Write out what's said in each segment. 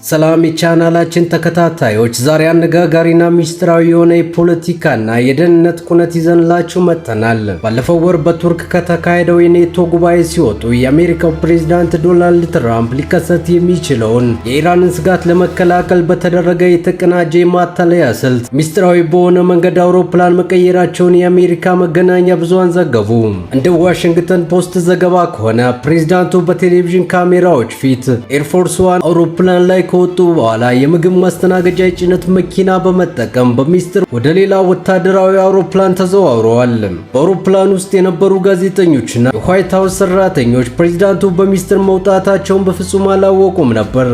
ሰላም የቻናላችን ተከታታዮች፣ ዛሬ አነጋጋሪና ሚስጥራዊ የሆነ የፖለቲካና የደህንነት ኩነት ይዘንላችሁ መጥተናል። ባለፈው ወር በቱርክ ከተካሄደው የኔቶ ጉባኤ ሲወጡ የአሜሪካው ፕሬዝዳንት ዶናልድ ትራምፕ ሊከሰት የሚችለውን የኢራንን ስጋት ለመከላከል በተደረገ የተቀናጀ የማታለያ ስልት ሚስጥራዊ በሆነ መንገድ አውሮፕላን መቀየራቸውን የአሜሪካ መገናኛ ብዙሃን ዘገቡ። እንደ ዋሽንግተን ፖስት ዘገባ ከሆነ ፕሬዝዳንቱ በቴሌቪዥን ካሜራዎች ፊት ኤርፎርስ ዋን አውሮፕላን ላይ ከወጡ በኋላ የምግብ ማስተናገጃ የጭነት መኪና በመጠቀም በሚስጥር ወደ ሌላ ወታደራዊ አውሮፕላን ተዘዋውረዋል። በአውሮፕላን ውስጥ የነበሩ ጋዜጠኞችና የዋይት ሀውስ ሰራተኞች ፕሬዝዳንቱ በሚስጥር መውጣታቸውን በፍጹም አላወቁም ነበር።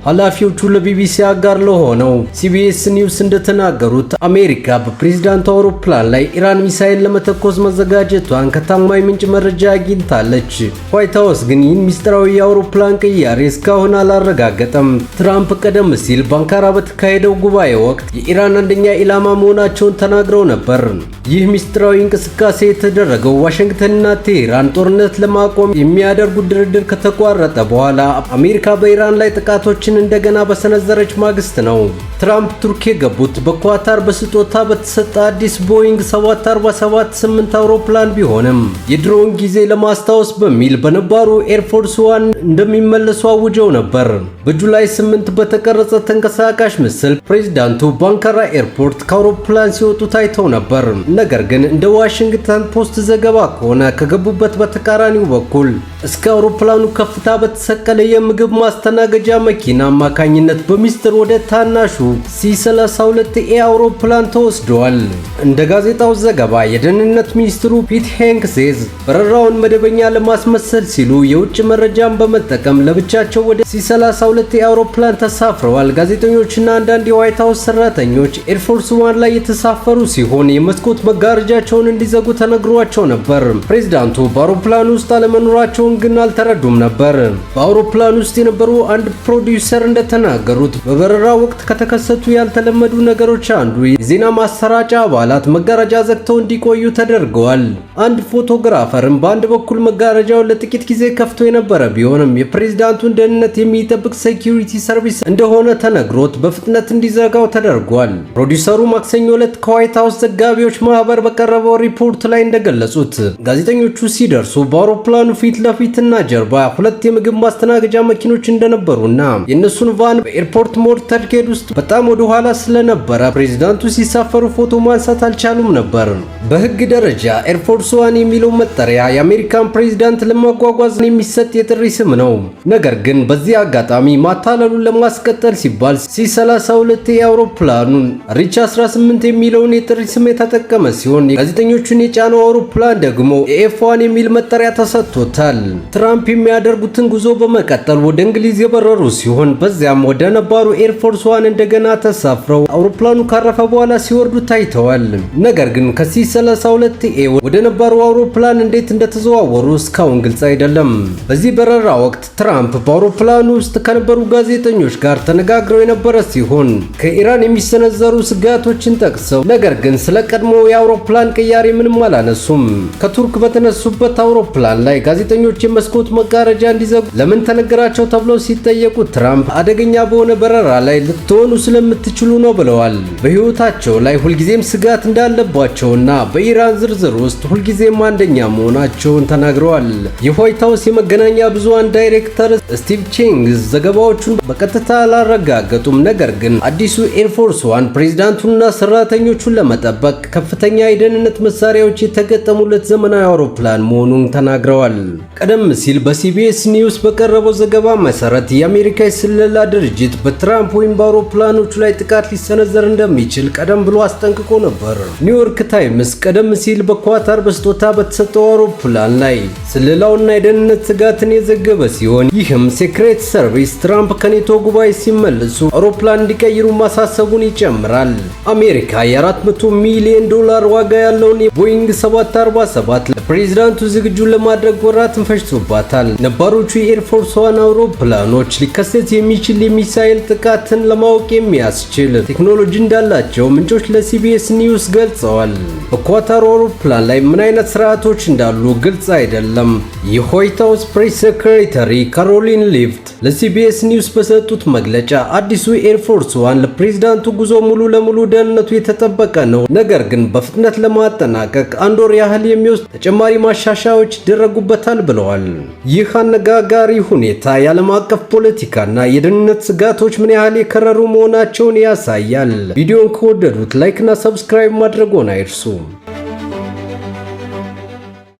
ኃላፊዎቹ ለቢቢሲ አጋር ለሆነው ሲቢኤስ ኒውስ እንደተናገሩት አሜሪካ በፕሬዝዳንቱ አውሮፕላን ላይ ኢራን ሚሳኤል ለመተኮስ መዘጋጀቷን ከታማኝ ምንጭ መረጃ አግኝታለች። ዋይት ሀውስ ግን ይህን ሚስጥራዊ የአውሮፕላን ቅያሬ እስካሁን አላረጋገጠም። ትራምፕ ቀደም ሲል በአንካራ በተካሄደው ጉባኤ ወቅት የኢራን አንደኛ ኢላማ መሆናቸውን ተናግረው ነበር። ይህ ሚስጥራዊ እንቅስቃሴ የተደረገው ዋሽንግተንና ቴሄራን ጦርነት ለማቆም የሚያደርጉት ድርድር ከተቋረጠ በኋላ አሜሪካ በኢራን ላይ ጥቃቶችን እንደገና በሰነዘረች ማግስት ነው። ትራምፕ ቱርክ የገቡት በኳታር በስጦታ በተሰጠ አዲስ ቦይንግ 747-8 አውሮፕላን ቢሆንም የድሮውን ጊዜ ለማስታወስ በሚል በነባሩ ኤርፎርስ ዋን እንደሚመለሱ አውጀው ነበር። በ July 8 በተቀረጸ ተንቀሳቃሽ ምስል ፕሬዚዳንቱ በአንካራ ኤርፖርት ከአውሮፕላን ሲወጡ ታይተው ነበር። ነገር ግን እንደ ዋሽንግተን ፖስት ዘገባ ከሆነ ከገቡበት በተቃራኒው በኩል እስከ አውሮፕላኑ ከፍታ በተሰቀለ የምግብ ማስተናገጃ መኪና አማካኝነት በሚስጥር ወደ ታናሹ ሲ32 ኤ አውሮፕላን ተወስደዋል። እንደ ጋዜጣው ዘገባ የደህንነት ሚኒስትሩ ፒት ሄግሴዝ በረራውን መደበኛ ለማስመሰል ሲሉ የውጭ መረጃን በመጠቀም ለብቻቸው ወደ ሲ32 ኤ አውሮፕላን ተሳፍረዋል። ጋዜጠኞችና አንዳንድ የዋይት ሀውስ ሰራተኞች ኤርፎርስ ዋን ላይ የተሳፈሩ ሲሆን የመስኮት መጋረጃቸውን እንዲዘጉ ተነግሯቸው ነበር። ፕሬዚዳንቱ በአውሮፕላኑ ውስጥ አለመኖራቸውን ግን አልተረዱም ነበር። በአውሮፕላን ውስጥ የነበሩ አንድ ፕሮዲውሰር እንደተናገሩት በበረራ ወቅት ከተከሰቱ ያልተለመዱ ነገሮች አንዱ የዜና ማሰራጫ አባላት መጋረጃ ዘግተው እንዲቆዩ ተደርገዋል። አንድ ፎቶግራፈርም በአንድ በኩል መጋረጃውን ለጥቂት ጊዜ ከፍቶ የነበረ ቢሆንም የፕሬዝዳንቱን ደህንነት የሚጠብቅ security service እንደሆነ ተነግሮት በፍጥነት እንዲዘጋው ተደርጓል። ፕሮዲውሰሩ ማክሰኞ ዕለት ከዋይት ሀውስ ዘጋቢዎች ማህበር በቀረበው ሪፖርት ላይ እንደገለጹት ጋዜጠኞቹ ሲደርሱ በአውሮፕላኑ ፊት ለፊትና ጀርባ ሁለት የምግብ ማስተናገጃ መኪኖች እንደነበሩና የእነሱን van በኤርፖርት motorcade ውስጥ በጣም ወደ ኋላ ስለነበረ ፕሬዚዳንቱ ሲሳፈሩ ፎቶ ማንሳት አልቻሉም ነበር። በሕግ ደረጃ ኤርፎርስ ዋን የሚለው መጠሪያ የአሜሪካን ፕሬዚዳንት ለማጓጓዝ የሚሰጥ የጥሪ ስም ነው። ነገር ግን በዚህ አጋጣሚ ማታለሉን ለማስቀጠል ሲባል ሲ32 የአውሮፕላኑን ሪች 18 የሚለውን የጥሪ ስም የተጠቀመ ሲሆን ጋዜጠኞቹን የጫነው አውሮፕላን ደግሞ ኤፍ ዋን የሚል መጠሪያ ተሰጥቶታል። ትራምፕ የሚያደርጉትን ጉዞ በመቀጠል ወደ እንግሊዝ የበረሩ ሲሆን በዚያም ወደ ነባሩ ኤርፎርስ ዋን እንደገና ተሳፍረው አውሮፕላኑ ካረፈ በኋላ ሲወርዱ ታይተዋል። ነገር ግን ከሲ 32 ኤ ወደ ነባሩ አውሮፕላን እንዴት እንደተዘዋወሩ እስካሁን ግልጽ አይደለም። በዚህ በረራ ወቅት ትራምፕ በአውሮፕላኑ ውስጥ ከነበሩ ጋዜጠኞች ጋር ተነጋግረው የነበረ ሲሆን ከኢራን የሚሰነዘሩ ስጋቶችን ጠቅሰው ነገር ግን ስለ ቀድሞ የአውሮፕላን ቅያሬ ምንም አላነሱም። ከቱርክ በተነሱበት አውሮፕላን ላይ ጋዜጠኞች የመስኮት መጋረጃ እንዲዘጉ ለምን ተነገራቸው ተብለው ሲጠየቁ ትራምፕ አደገኛ በሆነ በረራ ላይ ልትሆኑ ስለምትችሉ ነው ብለዋል። በሕይወታቸው ላይ ሁልጊዜም ስጋት እንዳለባቸውና በኢራን ዝርዝር ውስጥ ሁልጊዜም አንደኛ መሆናቸውን ተናግረዋል። የዋይት ሀውስ የመገናኛ ብዙሃን ዳይሬክተር ስቲቭ ቼንግስ ዘገባዎቹን በቀጥታ አላረጋገጡም። ነገር ግን አዲሱ ኤርፎርስ ዋን ፕሬዚዳንቱንና ሰራተኞቹን ለመጠበቅ ከፍተኛ የደህንነት መሳሪያዎች የተገጠሙለት ዘመናዊ አውሮፕላን መሆኑን ተናግረዋል። ቀደም ሲል በሲቢኤስ ኒውስ በቀረበው ዘገባ መሰረት የአሜሪካ የስለላ ድርጅት በትራምፕ ወይም በአውሮፕላኖቹ ላይ ጥቃት ሊሰነዘር እንደሚችል ቀደም ብሎ አስጠንቅቆ ነበር። ኒውዮርክ ታይምስ ቀደም ሲል በኳታር በስጦታ በተሰጠው አውሮፕላን ላይ ስለላውና የደህንነት ስጋትን የዘገበ ሲሆን ይህም Secret Service ትራምፕ ከኔቶ ጉባኤ ሲመለሱ አውሮፕላን እንዲቀይሩ ማሳሰቡን ይጨምራል። አሜሪካ የ400 ሚሊዮን ዶላር ዋጋ ያለውን ቦይንግ 747 ለፕሬዚዳንቱ ዝግጁ ለማድረግ ወራትን ፈጅቶባታል። ነባሮቹ የኤርፎርስ ዋን አውሮፕላኖች ሊከሰት የሚችል የሚሳኤል ጥቃትን ለማወቅ የሚያስችል ቴክኖሎጂ እንዳላቸው ምንጮች ለሲቢኤስ ኒውስ ገልጸዋል። በኳታሩ አውሮፕላን ላይ ምን አይነት ስርዓቶች እንዳሉ ግልጽ አይደለም። የዋይት ሃውስ press secretary ካሮሊን ሊቭት ለሲቢኤስ ኒውስ በሰጡት መግለጫ አዲሱ ኤርፎርስ ዋን ለፕሬዝዳንቱ ጉዞ ሙሉ ለሙሉ ደህንነቱ የተጠበቀ ነው፣ ነገር ግን በፍጥነት ለማጠናቀቅ አንድ ወር ያህል የሚወስድ ተጨማሪ ማሻሻያዎች ይደረጉበታል ብለዋል። ይህ አነጋጋሪ ሁኔታ የዓለም አቀፍ ፖለቲካና የደህንነት ስጋቶች ምን ያህል የከረሩ መሆናቸውን ያሳያል። ቪዲዮን ከወደዱት like ና subscribe ማድረግዎን አይርሱ።